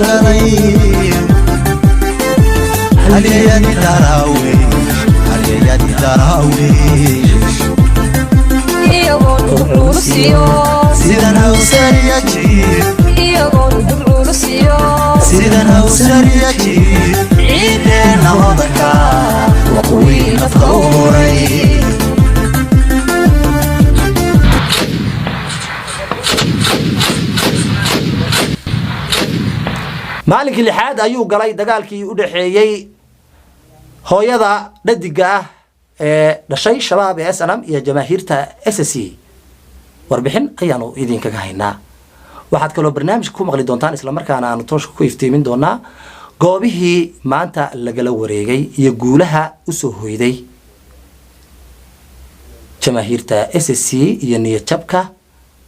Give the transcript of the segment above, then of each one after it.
Galay halyayadii Daraawiish, halyayadii Daraawiish. Iyagoon dub culusiyo. Sidan hawsariya jiir. Iyagoon dub culusiyo. Sidan hawsariya jiir, ciideenna hodanka waa kuwii nafta u huray. Maalinkii lixaad ayuu galay dagaalkii u dhexeeyey hooyada dhadiga ah ee dhashay Shabaab ee SNM iyo jamaahiirta SSC. Warbixin ayaanu idinkaga haynaa. Waxaad kaloo barnaamijka ku maqli doontaan, islamarkaana aanu tooshka ku iftiimin doonaa, goobihii maanta lagala wareegay iyo guulaha usoo hoyday jamaahiirta SSC iyo niyadjabka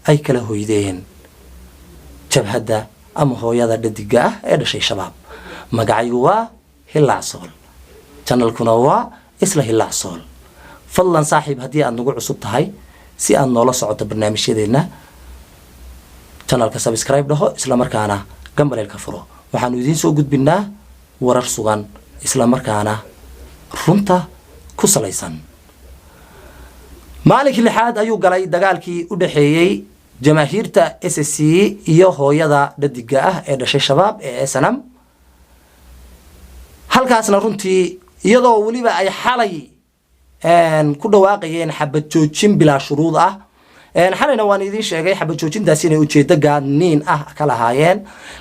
ay kala hoydeen jabhadda ama hooyada dhadiga ah ee dhashay Shabaab. Magacaygu waa Hilaac Sool, channelkuna waa isla Hilaac Sool. Fadlan saaxiib, haddii aad nagu cusub tahay, si aad noola socoto barnaamijyadeenna, channelka subscribe dhaho, isla markaana gambaleelka furo. Waxaanu idiin soo gudbinaa warar sugan, isla markaana runta ku salaysan. Maalinkii lixaad ayuu galay dagaalkii u dhexeeyey jamaahiirta SSC iyo hooyada dhadiga ah ee dhashay Shabaab ee SNM. Halkaasna runtii, iyadoo weliba ay xalay ku dhawaaqayeen xabad joojin bilaa shuruud ah, xalayna waan idiin sheegay xabad joojintaasi inay ujeedo gaadniin ah ka lahaayeen,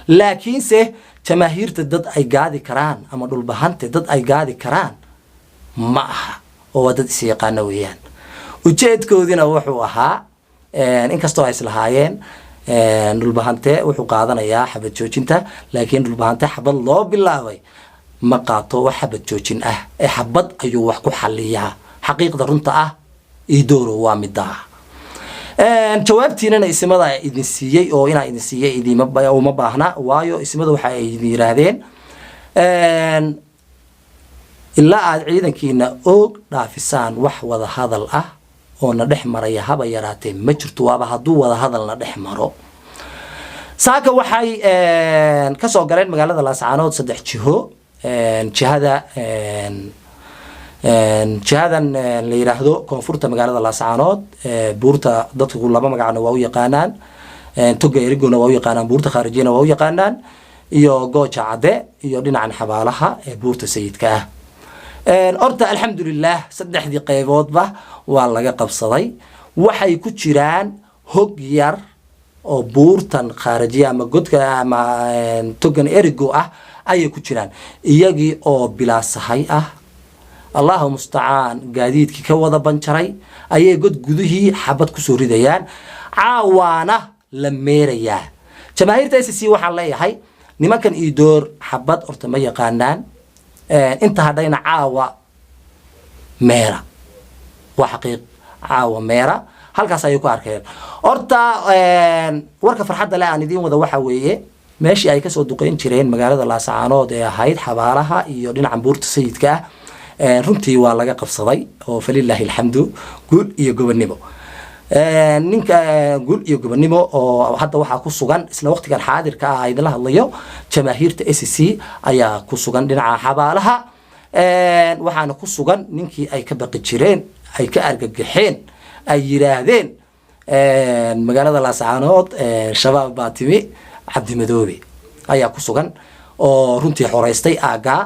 laakiinse jamaahiirta dad ay gaadi karaan ama Dhulbahante dad ay gaadi karaan ma aha, oo waa dad is yaqaana weeyaan. Ujeedkoodina wuxuu ahaa, inkastoo ay islahaayeen Dhulbahante wuxuu qaadanayaa xabad joojinta, laakiin Dhulbahante xabad loo bilaabay ma qaato wax xabad joojin ah ee xabad ayuu wax ku xaliyaa. Xaqiiqda runta ah idooro waa midaa. Jawaabtiinana isimada idin siiyey, oo inaa idin siiyey idinma uma baahna, waayo isimada waxa ay idin yiraahdeen: ilaa aada ciidankiina oog dhaafisaan, wax wada hadal ah oo na dhex maraya haba yaraatee ma jirto. Waaba hadduu wada hadalna dhex maro. Saaka waxay kasoo galeen magaalada Laascaanood saddex jiho. Jihada jihadan la yiraahdo koonfurta magaalada Laascaanood, buurta dadku laba magacna waa u yaqaanaan, Toga Erigona waa u yaqaanaan, buurta Khaarijiyana waa u yaqaanaan, iyo Gooja Cadde iyo dhinacan xabaalaha ee buurta Sayidka ah. Horta alxamdulilah, saddexdii qayboodba waa laga qabsaday. Waxay ku jiraan hog yar oo buurtan Khaarijiya ama godka ama togan Erigo ah ayay ku jiraan, iyagii oo bilaasahay ah, Allahu mustacaan, gaadiidkii ka wada banjaray ayay god gudihii xabad kusoo ridayaan. Caawaana la meerayaa. Jamaahiirta SSC waxaan leeyahay, nimankan Iidoor xabad horta ma yaqaanaan. Inta hadhayna caawa meera, waa xaqiiq, caawa meera. Halkaas ayay ku arkeen. Horta warka farxadda le aan idiin wada waxa weeye, meeshii ay kasoo duqeyn jireen magaalada Laascaanood ee ahayd xabaalaha iyo dhinacan buurta Sayidka ah, runtii waa laga qabsaday, oo falilaahi alxamdu, guul iyo gobonimo ninka, guul iyo gobonimo. Oo hadda waxaa ku sugan, isla waqtigan xaadirka ah idinla hadlayo, jamaahiirta SSC ayaa ku sugan dhinaca xabaalaha. Waxaana ku sugan ninkii ay ka baqi jireen, ay ka argagaxeen, ay yiraahdeen magaalada Laascaanood Shabaab baa timi, Cabdimadoobe ayaa ku sugan, oo runtii xoreystay aaggaa.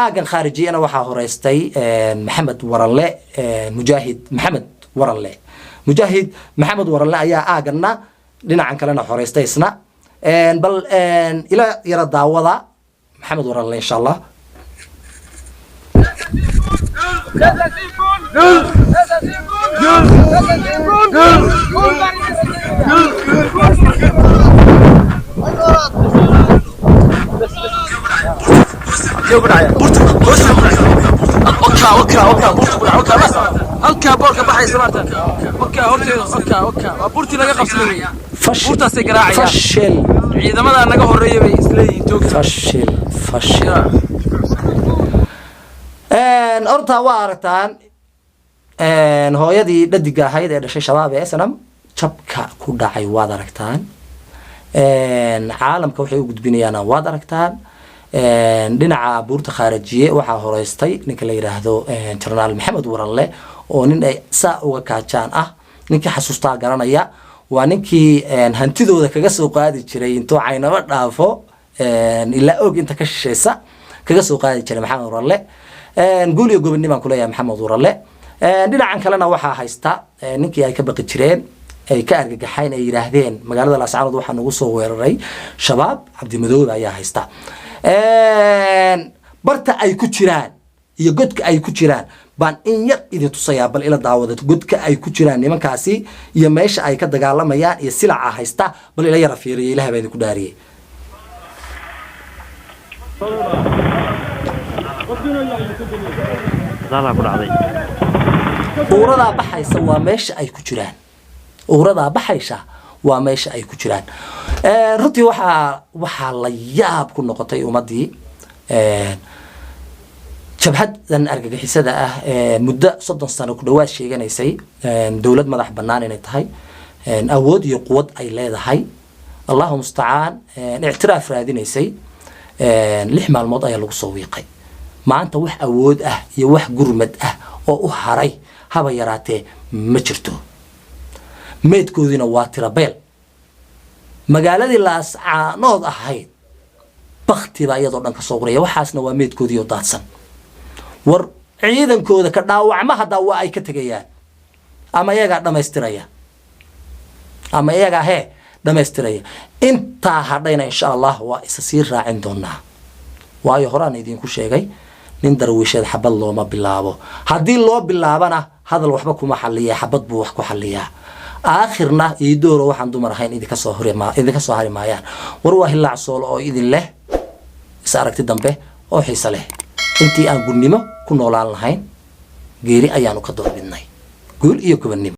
Aaggan khaarijiyana waxaa horeystay Maxamed Waranle, Mujaahid Maxamed Waranle. Mujaahid Maxamed Waranle ayaa aagganna dhinacan kalena xoreystay isna. Bal ila yara daawada Maxamed Waranle, insha Allah. Halkaa boorka baxaysa maarta, wakaa horteeda, wakaa, wakaa waa buurtii laga qabsaday wey. Fashil. Buurtaasay garaacayaan. Fashil. Ciidamadaa naga horreeya bay isleeyihiin toogta. Fashil, fashil. Horta waa aragtaan hooyadii dhadiga ahayd ee dhashay Shabaab ee SNM jabka ku dhacay, waad aragtaan. Caalamka waxay u gudbinayaan waad aragtaan. Dhinaca buurta Khaarajiye waxaa horeystay ninka la yidhaahdo Jenaraal Maxamed Waranle, oo nin ay saa uga kaajaan ah. Ninkii xasuustaa garanaya, waa ninkii hantidooda kaga soo qaadi jiray intuu Caynabo dhaafo ilaa Og inta ka shisheysa kaga soo qaadi jiray. Maxamed Waranle, guul iyo gobonnimo baan kuleeyahay Maxamed Waranle. Dhinacan kalena waxaa haysta ninkii ay ka baqi jireen, ay ka argagaxayn, ay yidhaahdeen magaalada Laascaanood waxaa nagu soo weeraray Shabaab, Cabdimadoobe ayaa haysta. Barta ay ku jiraan iyo godka ay ku jiraan baan in yar idin tusayaa. Bal ila daawada godka ay ku jiraan nimankaasi iyo meesha ay ka dagaalamayaan iyo silaca haysta. Bal ila yara fiiriya, Ilaah baa idinku dhaariyey. Daalaa ku dhacday. Uuradaa baxaysa waa meesha ay ku jiraan. Uuradaa baxaysa waa meesha ay ku jiraan. Runtii waxaa la yaab ku noqotay ummadii jabhaddan argagixisada ah ee muddo 30 sano ku dhawaad sheeganaysay dowlad madax bannaan inay tahay, awood iyo quwad ay leedahay, Allahu mustacaan, ictiraaf raadinaysay, 6 maalmood ayaa lagu soo wiiqay. Maanta wax awood ah iyo wax gurmad ah oo u haray haba yaraatee ma jirto. Meydkoodiina waa tirabeel. Magaaladii Laascaanood ahayd bakti baa iyadoo dhan ka soo uraya. Waxaasna waa meydkoodii oo daadsan. War ciidankooda ka dhaawacma haddaa waa ay ka tegayaan, ama iyagaa dhammaystiraya ama iyagaa hee dhammaystiraya. Intaa hadhayna insha Allah waa isa sii raacin doonaa, waayo horaan idinku sheegay, nin darwiisheed xabad looma bilaabo. Haddii loo bilaabana hadal waxba kuma xaliya, xabad buu wax ku xaliyaa. Aakhirna iidooro waxaan dumar ahayn idinka soo hari maayaan. War waa Hilaac Soolo oo idin leh is aragti dambe oo xiise leh. Intii aan gudnimo ku noolaan lahayn, geeri ayaanu ka doorbidnay. Guul iyo gobonnimo.